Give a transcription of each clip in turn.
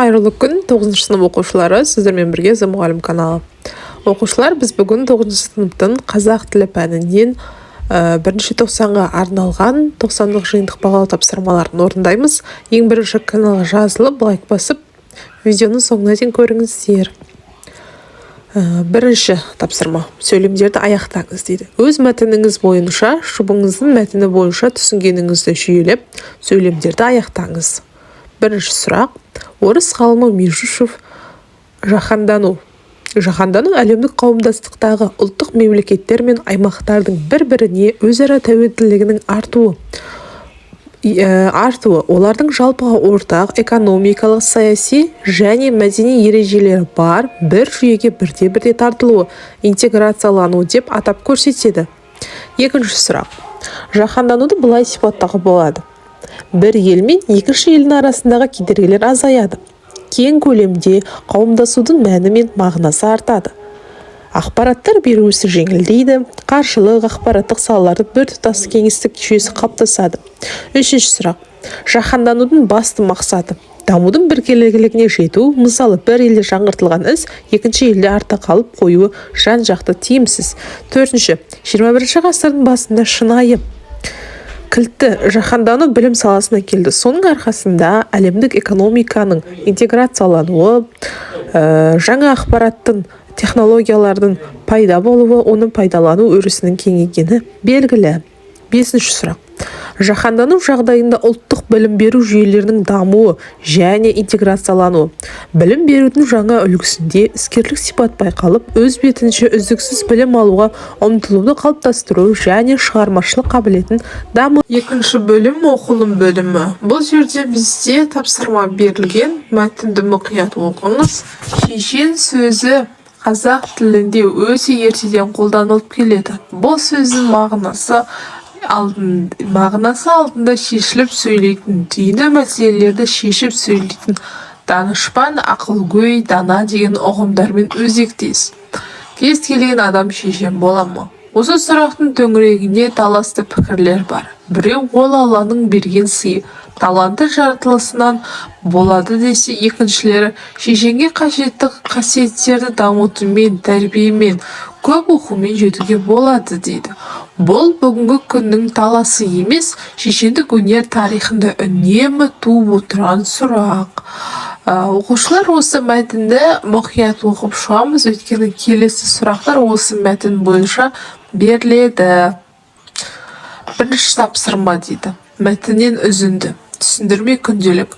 Қайырлы күн, тоғызыншы сынып оқушылары! Сіздермен бірге The мұғалім каналы. Оқушылар, біз бүгін тоғызыншы сыныптың қазақ тілі пәнінен бірінші тоқсанға арналған тоқсандық жиынтық бағалау тапсырмаларын орындаймыз. Ең бірінші каналға жазылып, лайк басып, видеоның соңына дейін көріңіздер. Бірінші тапсырма: «Сөйлемдерді аяқтаңыз», – дейді. Өз мәтініңіз бойынша, жұбыңыздың мәтіні бойынша түсінгеніңізді жүйелеп, сөйлемдерді аяқтаңыз. Бірінші сұрақ: орыс ғалымы Межишев жаһандану әлемдік қауымдастықтағы ұлттық мемлекеттер мен аймақтардың бір-біріне өзара тәуелділігінің артуы, олардың жалпыға ортақ экономикалық, саяси және мәдени ережелері бар бір жүйеге бірте-бірте тартылуы, интеграциялануы деп атап көрсетеді. Екінші сұрақ: жаһандануды былай сипаттауға болады: бір ел мен екінші елдің арасындағы кедергілер азаяды, кең көлемде қауымдасудың мәні мен мағынасы артады, ақпараттар беру ісі жеңілдейді, қаржылық, ақпараттық салаларда біртұтас кеңістік жүйесі қалыптасады. Үшінші сұрақ: жаһанданудың басты мақсаты – дамудың біркелкілігіне жету. Мысалы, бір елде жаңғыртылған іс екінші елде артта қалып қоюы жан-жақты тиімсіз. Төртінші: 21-ші ғасырдың басында шынайы кілтті жаһандану білім саласына келді. Соның арқасында әлемдік экономиканың интеграциялануы, жаңа ақпараттың, технологиялардың пайда болуы, оны пайдалану өрісінің кеңейгені белгілі. Бесінші сұрақ: жаһандану жағдайында ұлттық білім беру жүйелерінің дамуы және интеграциялануы. Білім берудің жаңа үлгісінде іскерлік сипат байқалып, өз бетінше үздіксіз білім алуға ұмтылуды қалыптастыру және шығармашылық қабілетін дамыту. Екінші бөлім – оқылым бөлімі. Бұл жерде бізде тапсырма берілген: мәтінді мұқият оқыңыз. Шешен сөзі қазақ тілінде өте ертеден қолданылып келеді. Бұл сөздің мағынасы алдында шешіліп сөйлейтін, түйінді мәселелерді шешіп сөйлейтін данышпан, ақылгөй, дана деген ұғымдармен өзектес. Кез келген адам шешен бола ма? Осы сұрақтың төңірегінде таласты пікірлер бар. Біреу ол Алланың берген сыйы, таланты, жаратылысынан болады десе, екіншілері шешенге қажетті қасиеттерді дамытумен, тәрбиемен, көп оқумен жетуге болады дейді. Бұл бүгінгі күннің таласы емес, шешендік өнер тарихында үнемі туып отырған сұрақ. Оқушылар, осы мәтінді мұқият оқып шығамыз, өйткені келесі сұрақтар осы мәтін бойынша беріледі. Бірінші тапсырма дейді: мәтіннен үзінді, түсіндірме, күнделік.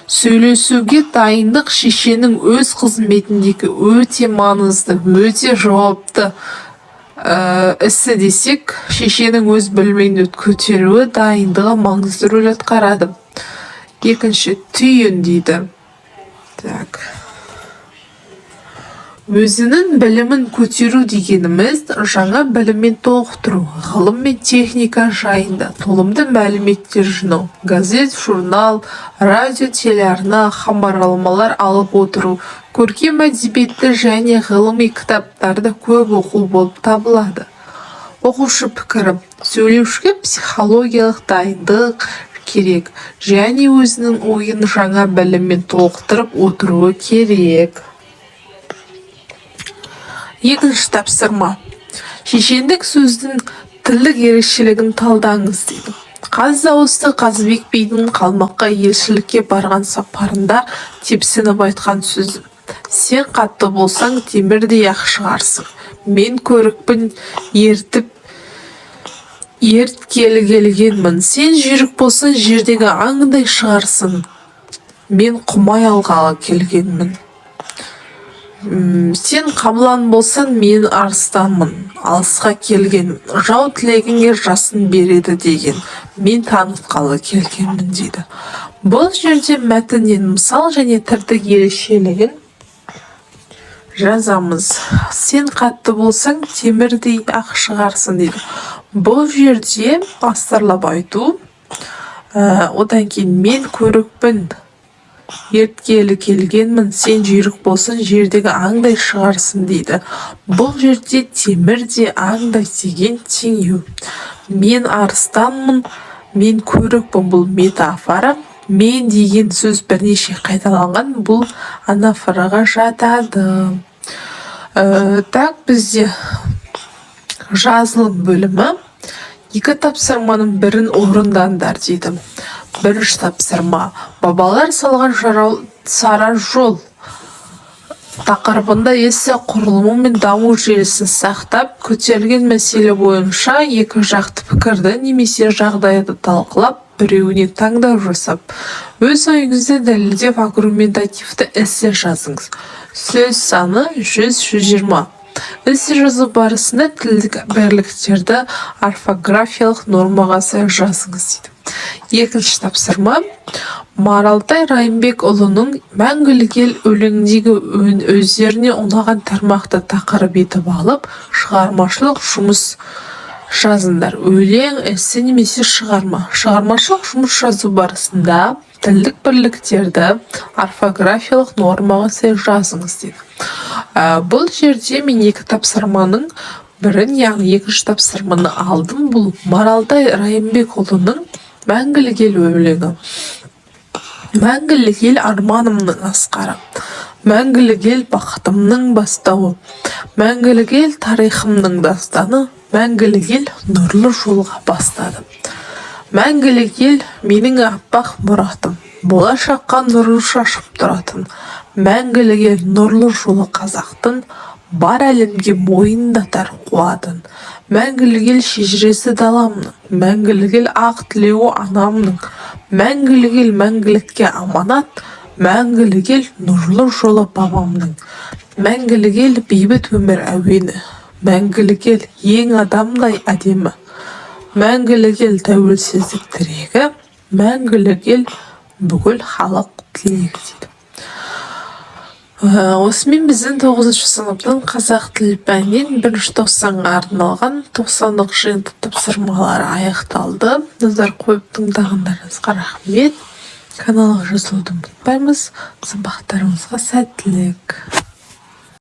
Сөйлесуге дайындық – шешеннің өз қызметіндегі өте маңызды, өте жауапты ісі десек, шешенің өз білімін көтеруі, дайындығы маңызды рөл атқарады. Екінші түйін дейді. Так, өзінің білімін көтеру дегеніміз – жаңа біліммен толықтыру, ғылым мен техника жайында толымды мәліметтер жинау, газет, журнал, радио, телеарна, хабарламалар алып отыру, көркем әдебиетті және ғылыми кітаптарды көп оқу болып табылады. Оқушы пікірі: сөйлеушіге психологиялық дайындық керек және өзінің ойын жаңа біліммен толықтырып отыруы керек. Екінші тапсырма: шешендік сөздің тілдік ерекшелігін талдаңыз дейді. Қаз дауысты Қазыбек бидің қалмаққа елшілікке барған сапарында тепсініп айтқан сөзі: «Сен қатты болсаң, темірдей ақ шығарсың, мен көрікпін, ертіп ерткелі келгенмін. Сен жүйрік болсаң, жердегі аңдай шығарсың, мен құмай алғалы келгенмін. Сен қабылан болсаң, мен арыстанмын, алысқа келгенмін. Жау тілегенге жасын береді деген, мен танытқалы келгенмін», – дейді. Бұл жерде мәтіннен мысал және тілдік ерекшелігін жазамыз. «Сен қатты болсаң, темірдей ақ шығарсың», – дейді. Бұл жерде астарлап айту. Одан кейін «мен көрікпін, ерткелі келгенмін, сен жүйрік болсаң, жердегі аңдай шығарсың», – дейді. Бұл жерде темір де, аңдай деген теңеу. «Мен арыстанмын», «мен көрікпін» – бұл метафора. Мен деген сөз бірнеше қайталанған, бұл анафораға жатады. Так, бізде жазылым бөлімі. Екі тапсырманың бірін орындаңдар дейді. Бірінші тапсырма: «Бабалар салған сара жол» тақырыбында эссе құрылымы мен даму желісін сақтап, көтерілген мәселе бойынша екі жақты пікірді немесе жағдайды талқылап, біреуіне таңдау жасап, өз ойыңызды дәлелдеп, аргументативті эссе жазыңыз. Сөз саны 100-120. Эссе жазу барысында тілдік бірліктерді орфографиялық нормаға сай жазыңыз дейді. Екінші тапсырма: Маралтай Райымбекұлының «Мәңгілік ел» өлеңіндегі өздеріне ұнаған тармақты тақырып етіп алып, шығармашылық жұмыс жазыңдар: өлең, эссе немесе шығарма. Шығармашылық жұмыс жазу барысында тілдік бірліктерді орфографиялық нормаға сай жазыңыз дейді. Бұл жерде мен екі тапсырманың бірін, яғни екінші тапсырманы алдым. Бұл Маралтай Райымбекұлының «Мәңгілік ел» өлеңі. Мәңгілік ел арманымның асқары, мәңгілік ел бақытымның бастауы, мәңгілік ел тарихымның дастаны, мәңгілік ел нұрлы жолға бастады. Мәңгілік ел менің аппақ мұратым, болашаққа нұрын шашып тұратын. Мәңгілік ел нұрлы жолы қазақтың, бар әлемге мойындатар қуатын. Мәңгілік ел шежіресі даламның, мәңгілік ел ақ тілеуі анамның. Мәңгілік ел мәңгілікке аманат, мәңгілік ел нұрлы жолы бабамның. Мәңгілік ел бейбіт өмір әуені, мәңгілік ел ең адамдай әдемі. Мәңгілік ел тәуелсіздік тірегі, мәңгілік ел бүкіл халық тілегі дейді. Осымен біздің тоғызыншы сыныптың қазақ тілі пәнінен бірінші тоқсанға арналған тоқсандық жиынтық тапсырмалары аяқталды. Назар қойып тыңдағандарыңызға рахмет. Каналға жазылуды ұмытпаймыз. Сабақтарыңызға сәттілік!